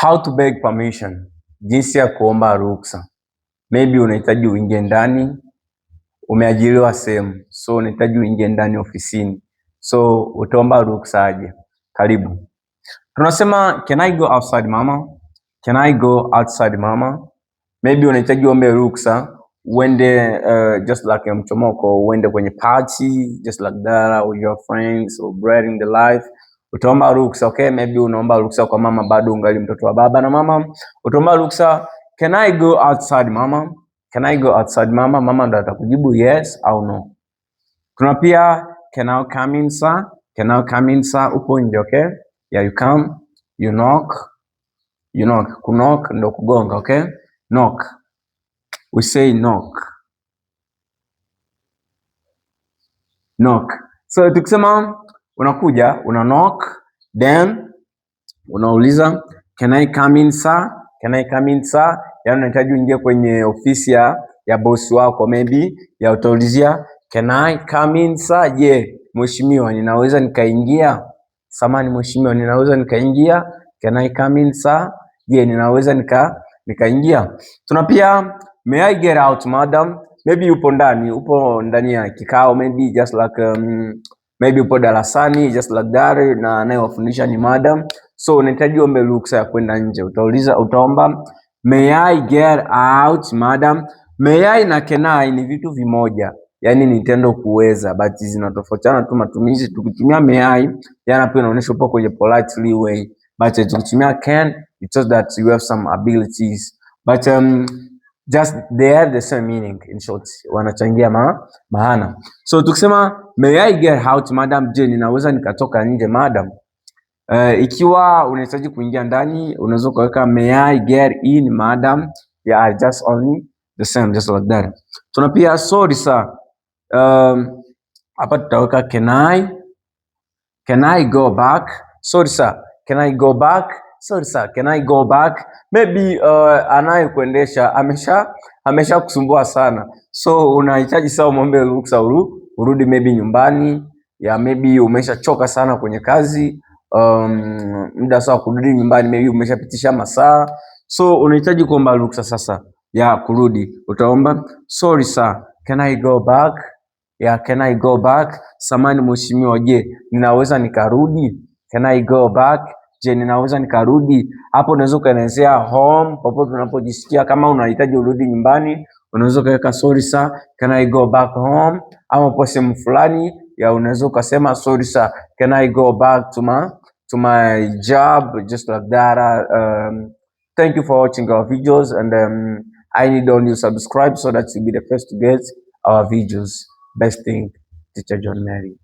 How to beg permission, jinsi ya kuomba ruksa. Maybe unahitaji uingie ndani, umeajiriwa sehemu, so unahitaji uingie ndani ofisini, so utaomba ruksa aje? Karibu. Tunasema, "Can I go outside, mama? Can I go outside, mama?" Maybe unahitaji uombe ruksa uende just like mchomoko, uende kwenye party just like that with your friends or breaking the life. Utaomba ruksa, okay? Maybe unaomba ruksa kwa mama, bado ungali mtoto wa baba na mama. Utaomba ruksa, "Can I go outside, mama? Can I go outside, mama?" Mama ndo atakujibu yes au no. Kuna pia, "Can I come in, sir? Can I come in, sir?" Upo nje, okay? Yeah, you come, you knock, you knock. Kuknock ndo kugonga, okay? Knock. We say knock. Knock. So tukisema unakuja, una knock, then unauliza, "Can I come in, sir? Can I come in, sir?" Yaani unahitaji uingie kwenye ofisi ya bosi wako maybe, ya utaulizia, "Can I come in, sir?" Je, mheshimiwa, ninaweza nikaingia? Samahani mheshimiwa, ninaweza nikaingia? Can I come in, sir? Je, ninaweza nikaingia? Tuna pia, "May I get out, madam?" Maybe upo ndani, upo ndani ya kikao, maybe just like maybe upo darasani just like that, na anayewafundisha ni madam, so unahitaji uombe ruksa ya kwenda nje. Utauliza, utaomba, "May I get out, madam?" May I na can I ni vitu vimoja, yani ni tendo kuweza, but zinatofautiana tu matumizi. Tukitumia may I, yana pia inaonyesha upo kwenye politely way, but tukitumia can, it shows that you have some abilities, but just they have the same meaning in short, wanachangia maana. So tukisema, "May I get out, madam?" Je, ninaweza nikatoka nje, madam? Ikiwa unahitaji kuingia ndani unaweza ukaweka, "May I get in, madam?" Yeah, just only the same, just like that. Tuna pia, "Sorry, sir." Hapa tutaweka Can I go back? Sorry, sir, can I go back? Sorry, sir, can I go back?" Maybe anayekuendesha amesha kusumbua sana, so unahitaji sasa umwombe ruksa urudi maybe nyumbani ya maybe umeshachoka sana kwenye kazi, muda sawa kurudi nyumbani, maybe umeshapitisha masaa, so unahitaji kuomba ruksa sasa ya kurudi. Utaomba, "Sorry, sir, can I go back?" Yeah, can I go back? Samahani mheshimiwa, je, ninaweza nikarudi? Can I go back? Je, ninaweza nikarudi? Hapo unaweza ukaelezea home, popote unapojisikia. Kama unahitaji urudi nyumbani, unaweza ukaweka, "Sorry, sir, can I go back home?" Ama upo sehemu fulani ya unaweza ukasema, "Sorry, sir, can I go back to my job?" Just like that. Thank you for watching our videos and I need only you subscribe so that you'll be the first to get our videos. Best thing, Teacher John Mary.